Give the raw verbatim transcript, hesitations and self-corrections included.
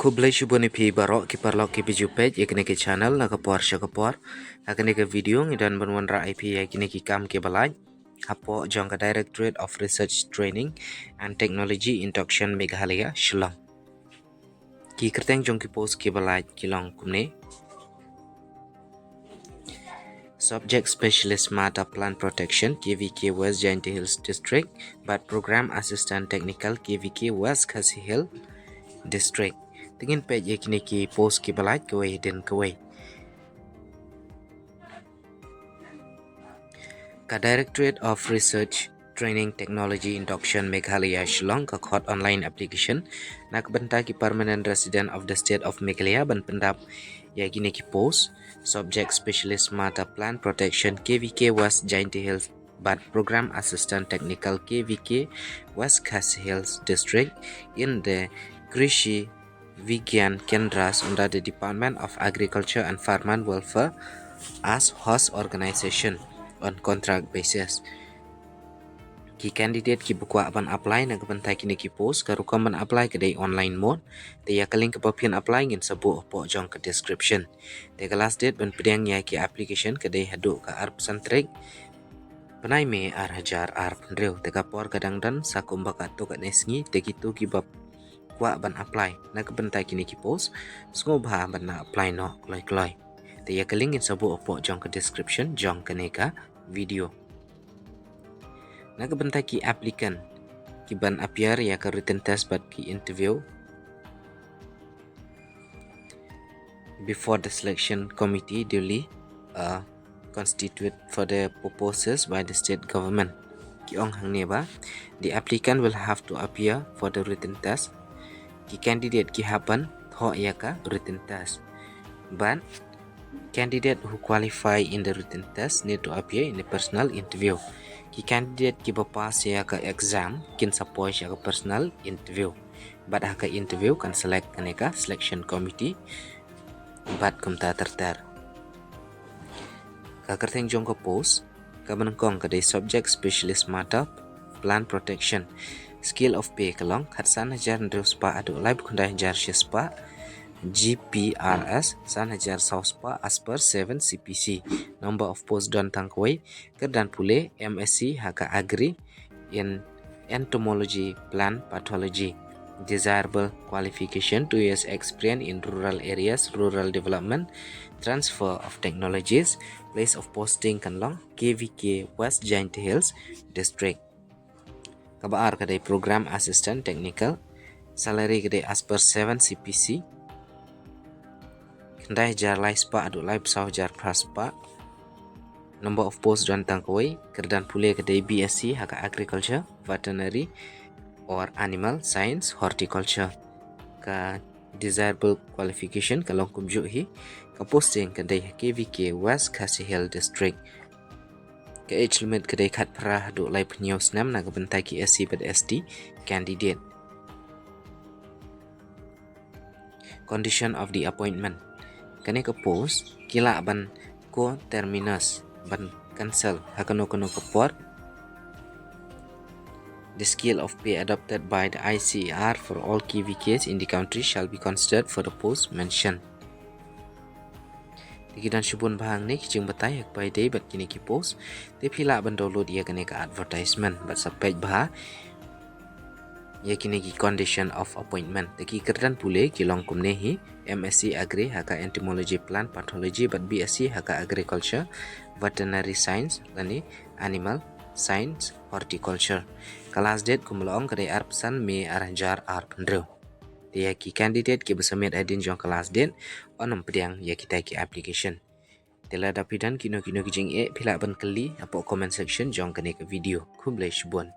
Khublei shibun ïa phi baroh ki paralok ki ba ju peit ïa kane ka channel na ka por sha ka por. Ha kane ka video ngi don ban wanrah ïa phi ïa kine ki kam ki ba lait hapoh jong ka Directorate of Research, Training and Technology, Induction, Meghalaya, Shillong. Ki kyrteng jong ki post ki ba lait ki long kumne. Subject Specialist Mata Plant Protection, K V K, West Jaintia Hills District, bad Program Assistant Technical, K V K, West Khasi Hills District. Te ngin peit ïa kine ki post ki ba lait kawei hadien kawei. Ka Directorate of Research, Training, Technology, Induction, Meghalaya, Shillong ka khot online application na ka bynta ki permanent resident of the state of Meghalaya ban pyndap ïa kine ki post. Subject Specialist Mata Plant Protection, K V K, West Jaintia Hills, bad Program Assistant Technical, K V K, West Khasi Hills District, in the Krishi Vigyan Kendras under the Department of Agriculture and Farmer Welfare as host organization on contract basis. Ki candidate ki ba kwah ban apply na ka bynta kine ki post, ka rukom ban apply ka dei online mode. Te ïa ka link kaba phin apply ngin sa buh hapoh jong ka description. Te ka last date ban pdiang ïa ki application ka dei haduh ka arphew san tarik bnai May ar hajar arphew hynriew. Te ka por ka dang don sa kumba katto katne sngi. Te kito ki ba kwah ban apply na ka bynta kine ki post, sngewbha ban apply noh kloi kloi. Te ïa ka link ngin sa buh hapoh jong ka description jong kane ka video. Na ka bynta ki applicant ki ban appear ïa ka written test bad ki interview before the selection committee duly, uh, constitute for the purposes by the state government. Ki ong hangne ba, the applicant will have to appear for the written test. Ki candidate ki hap ban thoh ïa ka written test. But candidate who qualify in the written test need to appear in the personal interview. Ki candidate ki ba pass ïa ka exam kin sa poi sha ka personal interview. Bad ha ka interview kan select kane ka selection committee. Bad kumta ter ter. Ka kyrteng jong ka post kaba nyngkong ka dei Subject Specialist Mata Plant Protection. Scale of pay ka long khatsan hajar hynriew spah haduh laiphew khyndai hajar shi spah, G P R S san hajar saw spah as per seven C P C. Number of post don tang kawei, kyrdan pule M S C ha ka Agri in Entomology, Plant Pathology. Desirable qualification, two years experience in rural areas, rural development, transfer of technologies. Place of posting kan long K V K, West Jaintia Hills District. Kaba ar ka dei Program Assistant Technical. Salary ka dei as per seven C P C, khyndai hajar lai spah haduh laiphew saw hajar phra spah. Number of post don tang kawei, kyrdan pule ka dei B S c ha ka Agriculture, Veterinary or Animal Science, Horticulture. Ka desirable qualification ka long kumjuh hi. Ka posting ka dei ha K V K, West Khasi Hills District. Ka age limit ka dei khatphra haduh laiphew hynñiew snem na ka bynta ki S C bad S T candidate. Condition of the appointment. Kane ka post ki lah ban coterminous, ban cancel ha kano kano ka por. The scale of pay adopted by the I C A R for all K V Ks in the country shall be considered for the post mentioned. Te ki don shibun bha hangne ki jingbatai ha kaba ïadei bad kine ki post. Te phi lah ban download ïa kane ka advertisement bad sa peit bha ïa kine ki condition of appointment. Te ki kyrdan pule ki long kumne hi: M S c Agri ha ka Entomology, Plant Pathology bad B S c ha ka Agriculture, Veterinary Science lane Animal Science, Horticulture. Ka last date kumba la ong ka dei arphew san May ar hajar arphew hynriew. Te ïa ki candidate ki ba submit hadien jong ka last date, yn ym pdiang ïa kita ki application. Te lada phi don kino kino ki jingeh, phi lah ban kylli hapoh comment section jong kane ka video. Khublei shibun.